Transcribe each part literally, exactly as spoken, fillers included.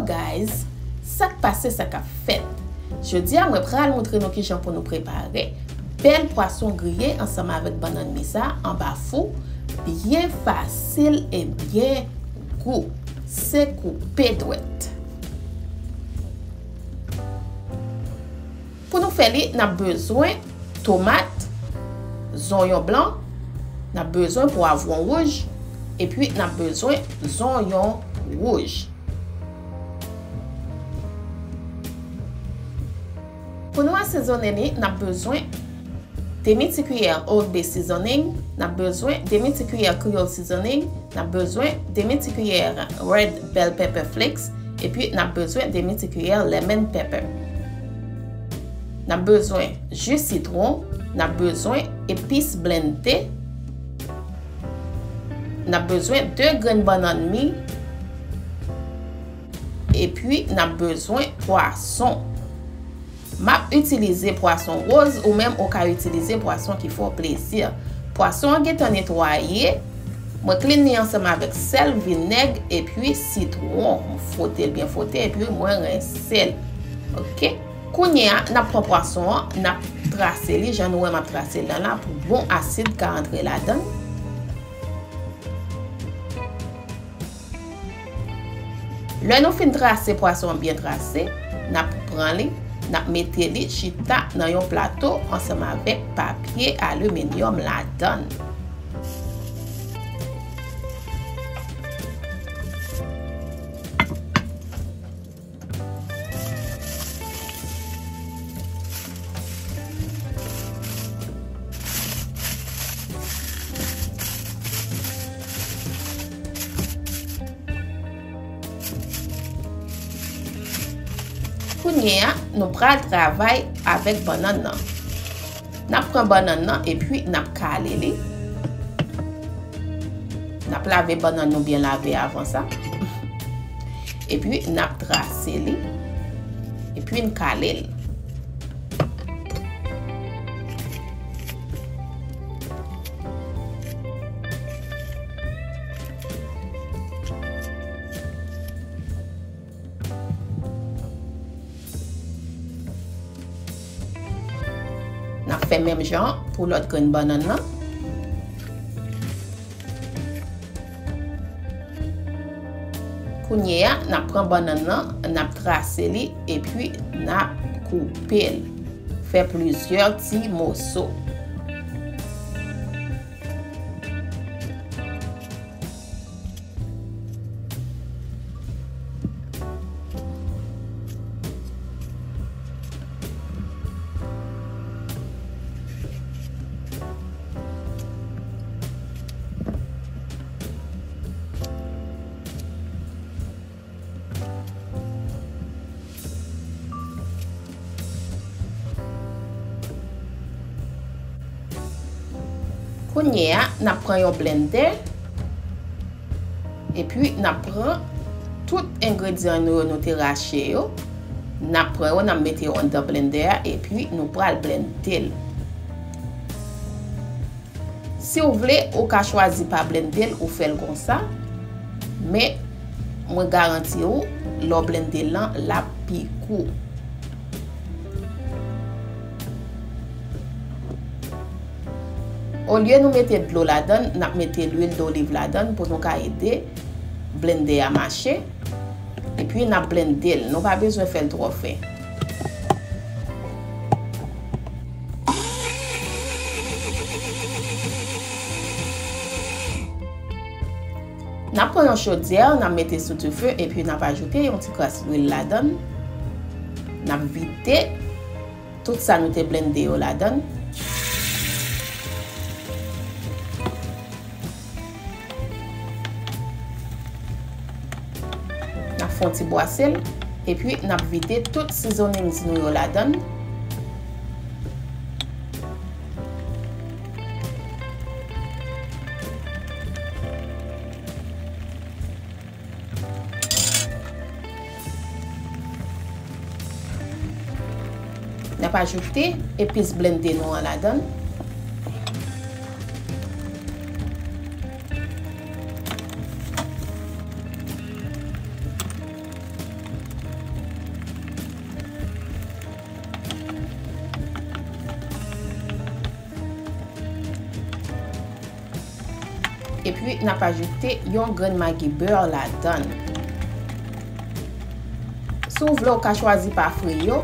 Guys, sa k pase, sa k ap fèt? Jodi a, mwen pral montre nou kijan pou nou prepare bèl pwason griye ansanm avèk bannann mi sa anba fou, byen fasil e byen gou. Se koupe dwèt. Pou nou fè li, n ap bezwen tomat, zonyon blan, n ap bezwen pwavwon wouj, epi n ap bezwen zonyon wouj. Pou nou asezonnen li, n ap bezwen demi ti kiyè Old Bay seasoning, n ap bezwen demi ti kiyè Creole seasoning, n ap bezwen demi ti kiyè red bell pepper flakes, epi n ap bezwen demi ti kiyè lemon pepper. N ap bezwen ji sitwon, n ap bezwen epis blende, n ap bezwen de grenn bannann mi, epi n ap bezwen pwason. M ap itilize pwason woz, ou menm ou ka itilize pwason ki fè w plezi. Pwason an gentan netwaye. Mwen clean li ansanm avèk sèl, vinèg, epi sitwon. M fwote l byen fwote, epi mwen rense l. Oke? Kounye a, n ap pran pwason an, n ap trase li, jan nou wè m ap trase l la la, pou bon asid ka antre ladan l. Lè nou fin trase pwason an byen trase, n ap pran li, n ap mete li chita nan yon plato ansanm avèk papye aliminyòm ladan l. Kounye a, nou pral travay avèk bannann nan. N ap pran bannann nan epi n ap kale li. N ap lave bannann nou byen lave avan sa. Epi n ap trase li. Epi n kale l. N ap fè menm jan pou lòt grenn bannann nan. Kounye a, n ap pran bannann nan, n ap trase li, epi n ap koupe l. Fè plizyè ti moso. Kounye a, n ap pran yon blendè, epi n ap pran tout engredyan nou yo nou te rache yo, n ap pran yo, n ap mete yo anndan blendè a, epi nou pral blende l. Si w vle, ou ka chwazi pa blende l, ou fè l konsa. Men, mwen garanti w, lè w blende l lan, l ap pi gou. Olye nou mete dlo ladan l, n ap mete lwil doliv ladan l pou nou ka ede blendè a mache. Epi n ap blende l. Nou pa bezwen fè l twò fen. N ap pran yon chodyè, n ap mete sou dife, epi n ap ajoute yon ti kras lwil ladan l. N ap vide tout sa nou te blende yo ladan l. N ap fè yon ti bwase l, epi n ap vide tout seasonings nou yo ladan l. N ap ajoute epis blende nou an ladan l. Epi, n ap ajoute yon grenn magi bè ladan l. Si w vle, w ka chwazi pa fri yo,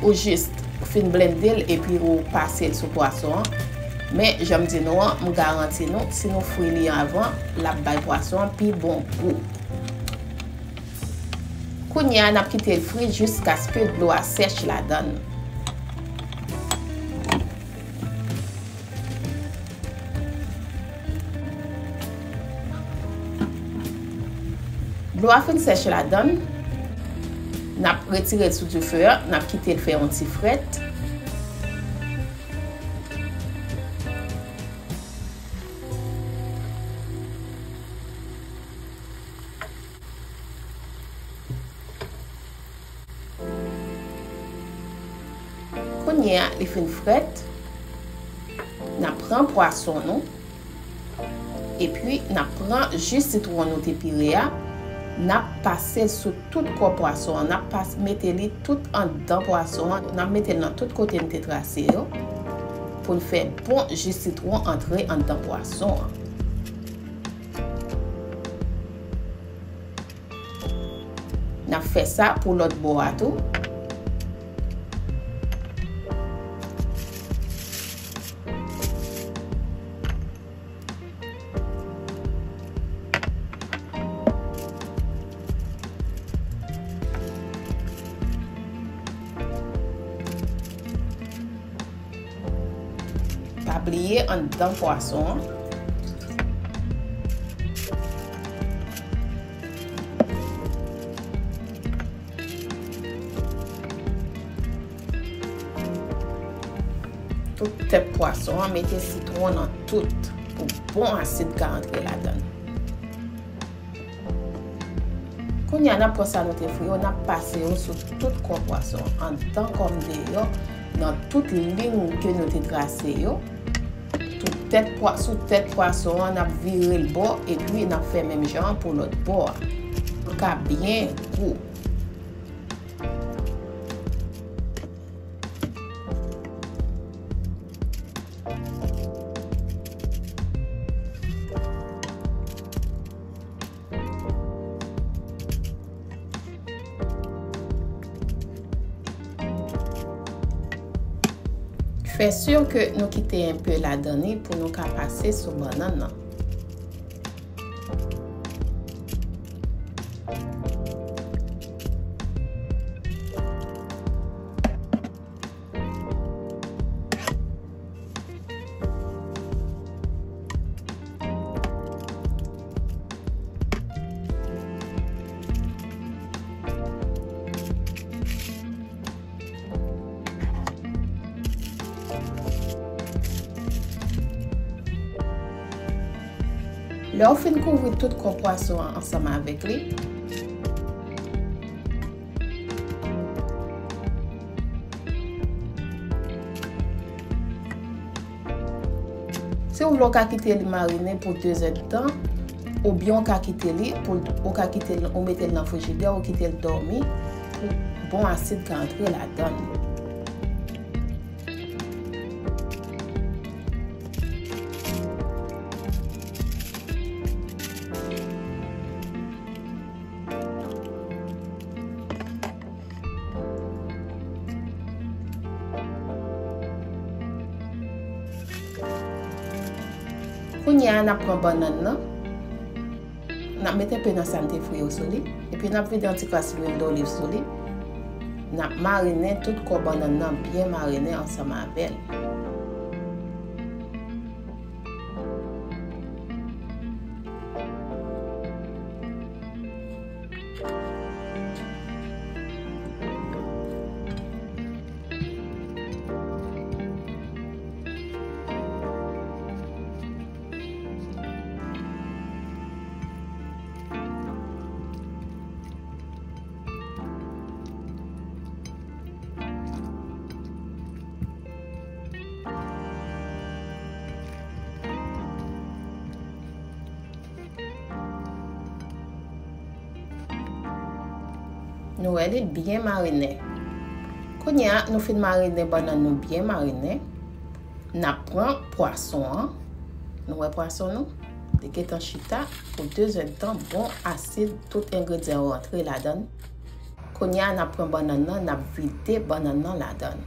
ou jis fin blende l epi ou pase l sou pwason an. Men, jan m di nou an, m garanti nou, si nou fri li anvan, l ap bay pwason an pi bon gou. Kounye a, n ap kite l fri jiskaske dlo a sèch ladan l. Dlo a fin sèch ladan l, n ap retire l sou dife a, n ap kite l fè yon ti frèt. Kounye a, li fin frèt. N ap pran pwason nou. Epi, n ap pran ji sitwon nou te pire a. N ap pase l sou tout kò pwason an. N ap pas-, mete li tout anndan pwason an. N ap mete l nan tout kote n te trase yo. Pou n fè bon ji sitwon antre anndan pwason an. N ap fè sa pou lòt bò a tou. Pa bliye anndan pwason an. Tout tèt pwason an, mete sitwon nan tout pou bon asid ka antre ladan l. Kounye a, n ap pran sa nou te fri yo, n ap pase yo sou tout kò pwason an, anndan kòm deyò, nan tout liy ke nou te trase yo. Tout tèt pwa-, sou tèt pwason an, n ap vire l bò, epi n ap fè menm jan an pou lòt bò a. Pou l ka byen gou. Fè si ke nou kite enpe ladan li pou nou ka pase sou bannann nan. Lè w fin kouvri tout kò pwason an ansanm avèk li, si w vle, w ka kite li marinen pou de zèdtan, oubyen w ka kite li pou, w ka kite l, ou mete l nan frijidè, ou kite l dòmi pou bon asid ka antre ladan l. Kounye a, n ap pran bannann nan. N ap mete enpe nan sa n te fri yo sou li. Epi n ap vide yon ti kras lwil doliv sou li. N ap marinen tout kò bannann nan byen marinen ansanm avè l. Nou wè li byen marinen. Kounye a, nou fin marinen bannann nou byen marinen. N ap pran pwason an. Nou wè pwason nou? Li gentan chita pou de zèdtan, bon asid, tout engredyan yo rantre ladan l. Kounye a, n ap pran bannann nan, n ap vide bannann nan ladan l.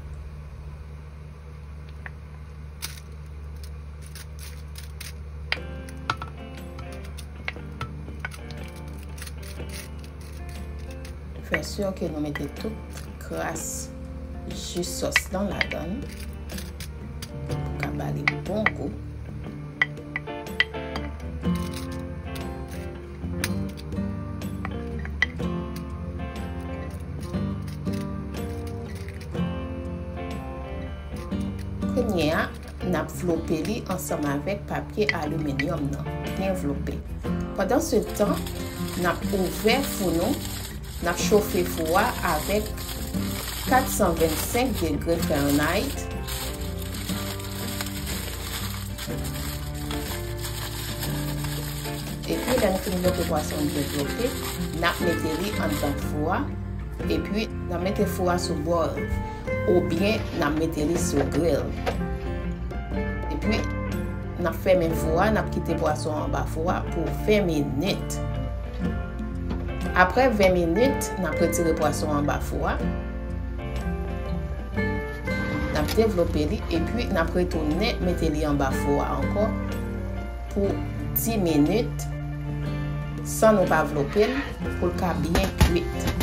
Fè si ke nou mete tout kras ji sòs lan ladan l pou ka ba li bon gou. Kounye a, n ap vlope li ansanm avèk papye aliminyòm nan, byen vlope. Pandansetan, n ap ouvè fou nou, n ap chofe fou a avèk kat san vennsenk degre Fahrenheit. Epi, lè n fin vlope pwason an byen vlope, n ap mete li anndan fou a. Epi, n ap mete fou a sou boil. Oubyen, n ap mete li sou grill. Epi, n ap fèmen fou a, n ap kite pwason an anba fou a pou ven minit. Apre ven minit, n ap retire pwason an anba fou a. N ap devlope li, epi n ap retounen mete li anba fou a ankò pou dis minit, san nou pa vlope l, pou l ka byen kwit.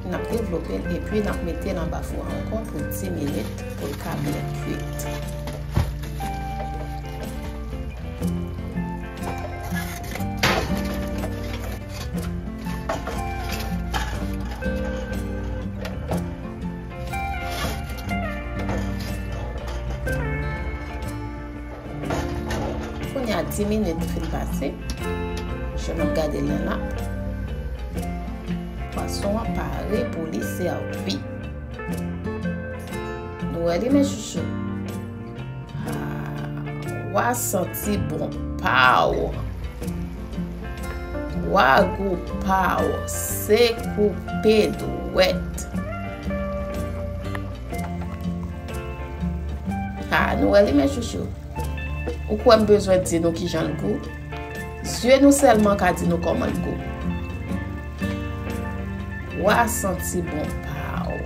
N ap devlope l epi n ap mete l anba fou a ankò pou dis minit pou l ka byen kwit. Kounye a dis minit fin pase, jan n ap gade l la, pwason an pare pou li sèvi. Nou wè li, men chouchou. Ah, w a santi bon pa w. W a gou pa w. Se koupe dwèt. Ah, nou wè li, men chouchou. Ou kwè m bezwen di nou kijan l gou? Zye nou sèlman ka di nou kòman l gou. W a santi bon pa w.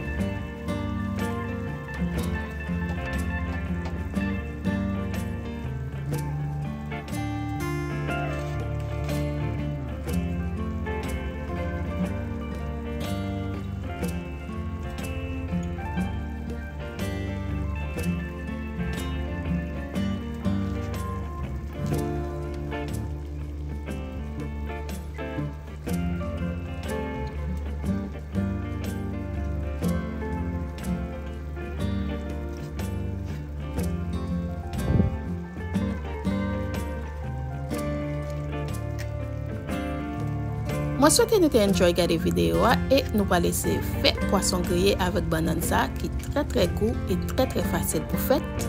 Mwen swete nou te enjoy gade videyo a e nou pral eseye fè pwason griye avèk bannann sa ki trè trè gou e trè trè fasil pou fèt.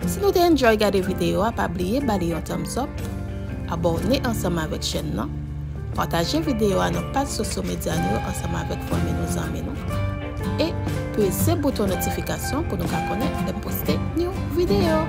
Si nou te enjoy gade videyo a, pa bliye ba li yon thumbs up, abòne ansanm avèk chèn nan, pataje videyo a nan paj sosyo medya nou yo ansanm avèk fanmi nou, zanmi nou, e peze bouton notifikasyon pou nou ka konnen lè m poste yon videyo.